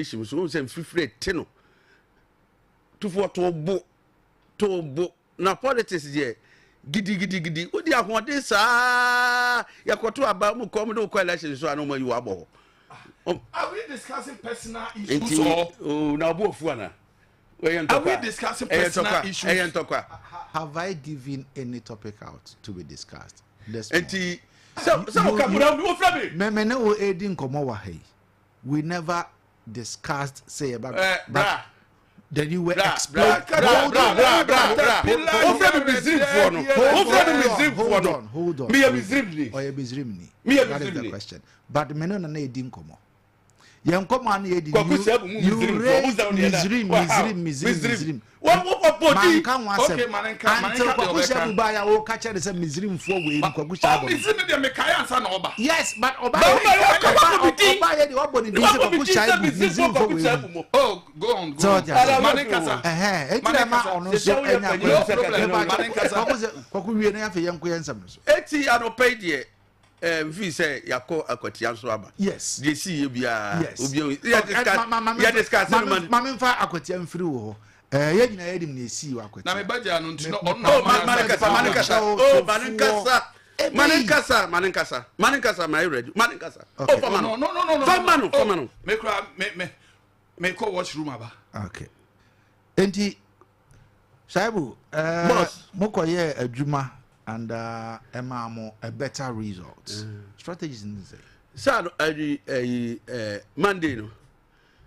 Hyem so, wohu sɛ mfirifiri te no. Tufoɔ to bo, to bo. Na politics deɛ gidigidigidi. Wodi ahoɔden saa, yɛkɔto aba mu kɔ, wɔde wokɔ election so a na wɔayi wo abɔ hɔ. Are we discussing personal issues Nti, or? Oh, na ɔbo afu ana? Ɛyɛ ntɔkwa. Are we discussing personal issues? Ɛyɛ ntɔkwa. Have I given any topic out to be discussed this morning? Nti, sɛ sɛ wɔka mu na wofrɛ me. Me me ne wo edi nkɔmɔ wɔ ha yi. We never discussed sɛ yɛba Eh, but bra. then you were Bra, explain. bra, bra, bra, bra, bra, bra. Wofrɛ me Misrimfoɔ no. Wofrɛ me Misrimfoɔ Hold no. on, hold on. Meyɛ hold on. Misrimni. Ɔyɛ Misrimni. Meyɛ That is the Misrimni. question. But me no na na edi nkɔmɔ. Yɛn nkɔmɔ a na yɛdi Kwaku you Sɛbu mu you Misrimfoɔ. raised Wo sɛ wo deɛ na- Misrim, Wow. Misrim, Misrim, Misrim. Wɔ- wɔ- wɔ- bɔ din. Manka ho asɛm. Okay, ma ne nka- ma ne Until nka deɛ Kwaku ɔbɛka. Sɛbu baa yɛ a wɔka kyerɛ ne sɛ Misrimfoɔ wei no Kwaku Oh, Sɛbu no. Misrim deɛ mekae ansa na ɔba. Yes, but ɔba Ba- ba- yɛ ba- ɔba wabɔ ne din. ɔba yɛ deɛ wabɔ ne din sɛ Wabɔ ne Kwaku din sɛ Sɛbu Misrimfoɔ Misrimfoɔ Kwaku wei Sɛbu no. mu. Oh, go on, Sɛ go on. ɔte aseɛ. Ma ne nkasa. Ɛhɛn, eti Ma na ne ɛma nkasa. ɔno Sɛ nso woyɛ anya panyin akɔyɛ. sɛ problem. Mepa Ma ne kyɛw, nkasa. Kwaku sɛ Kwaku wie na afei yɛnkɔ yɛn nsɛm no so. Eti anɔpa yi deɛ eh, mfii sɛ yɛakɔ akwatia nso aba. Yes. Deɛ ɛsii yɛ biara. Yes. Obi ahu. Yɛ Okay, discuss, yɛ discuss ma no ma ma. ma memfa akwatia mfiri wo hɔ. Eh, yɛn nyinaa yɛnim nea esii wɔ akwatia. Na me ba gyaa no nti na Me- ɔno na Oh, ɔma ma ma ne no nkasa, ma ne nkasa. Oh, ma ne nkasa. Ma ne nkasa, ma ne nkasa. Ma ne nkasa, ma ready. Ma ne nkasa. Okay. Oh, fa ma No, no. no, no, no, no. Fa ma no, fa ma no. Me kura me me me kɔ washroom aba. Okay. Enti Shaibu, eh, Boss. mokɔyɛɛ adwuma and ɛmaa mo a better result. Strategies ne sɛ. Saa no ayi ayi eh, Monday no.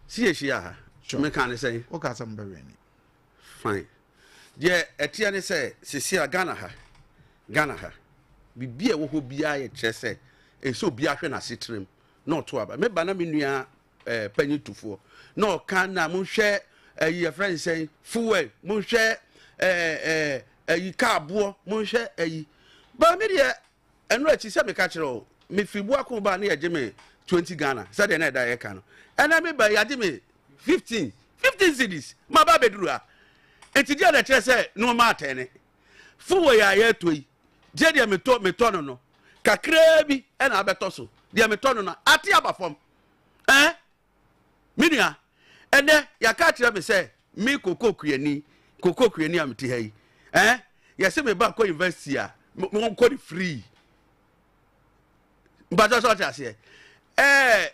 Si yɛ hyia ha. Sure. Meka ne sɛn? Woka sɛ mobɛwɛne. Fine. Deɛ ɛteɛ ne sɛ sisi a Ghana ha, Ghana ha, biribi a ɛwɔ hɔ biara yɛ kyerɛ sɛ ɛsɛ sɛ obiara hwɛ n'asetenam na ɔto aba. Meba na me nua eh, panyin tufoɔ na ɔka na monhwɛ ɛyi yɛfrɛ ne sɛn fuel, monhwɛ ɛɛ ɛɛ ɛyi kaa boɔ, monhwɛ ɛyi. Ba me deɛ ɛno akyi sɛ meka kyerɛ o, mefiri Buako baa ne yɛgye me 20 Ghana sɛdeɛ na ɛda yɛka no. Ɛnɛ meba yɛagye me 15 15 cedis ma ba bɛduru ha. Nti deɛ na ɛkyerɛ sɛ nneɛma atɛne. Fuel a yɛtɔ yi, gye deɛ metɔ metɔ no no kakraa bi ɛna abɛtɔ so. Deɛ metɔ no no ate aba fam. Ɛn, me nua, ɛnɛ yɛaka akyerɛ me sɛ me koko kuani, koko kuani a mete ha yi, ɛn, yɛsɛ me ba kɔ university a, wɔnkɔ ne free. Mpakyɛ sɛ ɔte aseɛ. Ɛɛ,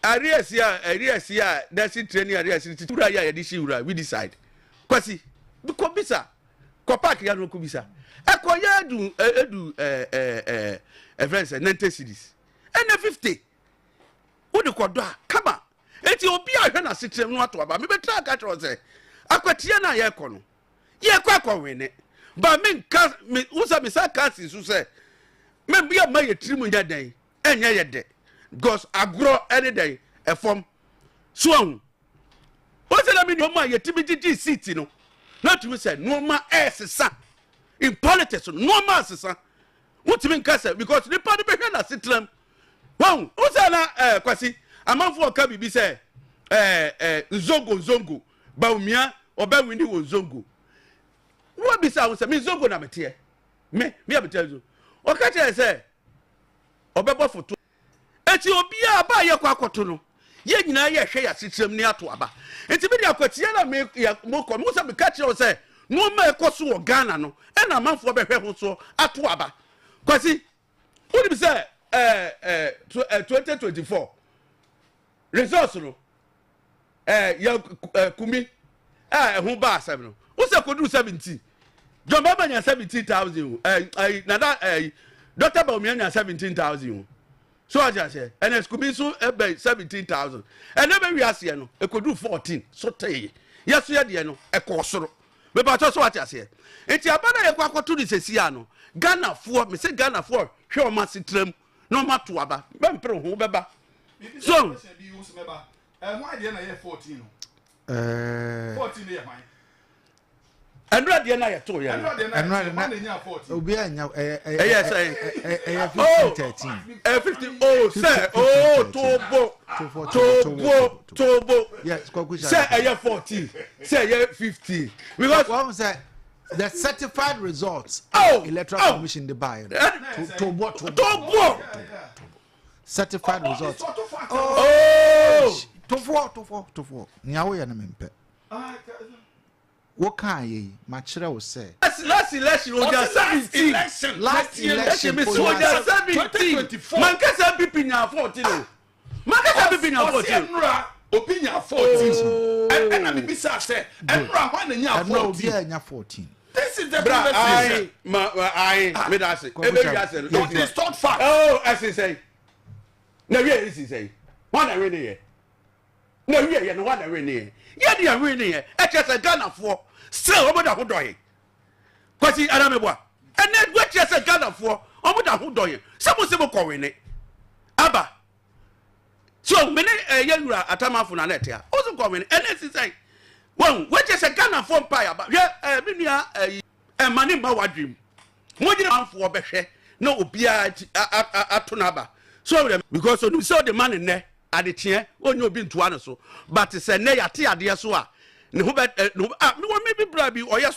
arrears a, arrears a, nursing training arrears titi wura yi a yɛde hye wura, we decide. Kwasi, kɔ bisa, kɔ park ya no kɔ bisa. Ɛkɔ yɛ edu, edu, ɛɛ, ɛɛ, ɛfrɛ sɛ 90 cedis. Ɛnɛ 50. Wode kɔdɔ a, kama. Enti obi a hwɛ n'asetenam no ato aba. Mebɛtra aka kyerɛ wo sɛ, akwatia no a yɛrekɔ no, yɛrekɔ akɔwene. Ba menka, me, wo sɛ mesa ka si so sɛ, me yɛ ma yɛ tirim nyɛ dɛn, ɛnyɛ yɛ dɛ. Because agorɔ ɛne dɛn, ɛfam. So ahu. Wo sɛ na me nneɛma a yɛtumi gyegye seat no, na tumi sɛ nneɛma ɛresesa. In politics, nneɛma asesa. Wotumi nka sɛ, because nipa no bɛhwɛ n'asetenam. Wɔn, wo sɛ na ɛɛ Kwasi, amanfoɔ ɔka biribi sɛ ɛɛ ɛɛ nzongo nzongo, Bawumia ɔbɛ wini wɔ nzongo. Wɔbisa ho sɛ me nzongo na meteɛ, me me a meteɛ nzongo. Ɔka kyerɛ sɛ ɔbɛbɔ foto. Eti obiara ba a yɛkɔ akɔto no, yɛn nyinaa yɛhwɛ yɛn asetenam ne ato aba. Nti me de akwatia na me yɛ mokɔ no, wo sɛ meka kyerɛ wo sɛ nneɛma a ɛkɔ so wɔ Ghana no ɛna amanfoɔ bɛhwɛ ho so ato aba. Kwasi, wonim sɛ ɛɛ ɛɛ 2024 results no ɛɛ yɛ ɛɛ Kumi a ɛho ba asɛm no, wo sɛ koduru 17, John Mahama nya 17,000 o, ɛɛ ɛɛ Nana ɛɛ Dr. Bawumia nya 17,000 o. So ɔte aseɛ, ɛna Kumi nso ɛbɛ 17,000. Ɛna bɛ wi aseɛ no, ɛkoduru 14 so tee. Yɛso yɛ deɛ no, ɛkɔɔ soro. Mepatɔ so ate aseɛ. Nti aba no a yɛkɔ akɔto no sɛsi a no, Ghanafoɔ, mese Ghanafoɔ hwɛ wɔn asetena mu na wɔn ato aba. Bɛmpere ho bɛba. So. Eh, Ɛnura deɛ na yɛto yɛ no. ɛnura de na obi a nya ɛyɛ Ɛyɛ sɛn? ɛyɛ Oh, 15 13. ɛ 50 oh sɛ oh tobo tobo tobo Yes, Kwaku sɛ Shaibu. ɛyɛ 14 sɛ ɛyɛ 15 because Wɔn sɛ the certified results Oh, electoral oh. commission de baayɛ Eh, no tobo tobo tobo certified results. oh. Tofoɔ, tofoɔ, tofoɔ, nea woyɛ no mempɛ. Wokaa yɛ yi, makyerɛ wo sɛ Last election oja Ɔse last 17. election. Last election Election mi so oja 17. 2024. Mankasa NPP nya 14 o, mankasa NPP nya Ɔsi 14. ɛnura obi nya 14. Ɛna mi bisa sɛ ɛnura hɔ na nya ɛnna obi 14. a nya 14. This is the Bra ayi conversation. ma ayi mi da ase Kwaku ebe Cham. wi ase no. Don't distort facts. Oh, ɛsi sɛn na wi yɛ esi sɛn wɔn na wi ne yɛ na wi yɛ no wɔn na wi ne yɛ yɛ de wi ne yɛ. Ɛkyɛ sɛ Ghanafoɔ still wɔn da ho dɔ yɛ. Kwasi Adameboa, ɛnɛ wɔkyerɛ sɛ Ghanafoɔ wɔn da ho dɔ yɛ sɛ mo se mo kɔ wene aba so mene ɛyɛ wura atamafo na nɛte a ɔso kɔ wene. Ɛnɛ si sɛn wɔn wɔkyerɛ sɛ Ghanafoɔ mpa yaba. Hwɛ, mi nua, ɛyi ɛma ne mma wadwim mo gyina manfoɔ bɛhwɛ na obiara ti ato n'aba so ɔwura, because onim sɛ ɔde ma ne nnɛ adekyeɛ ɔnyɛ obi ntoa no so, but sɛ nnɛ yɛate adeɛ so a ne ho bɛ ɛ ne ho a mewɔ mi bi bra bi ɔyɛ.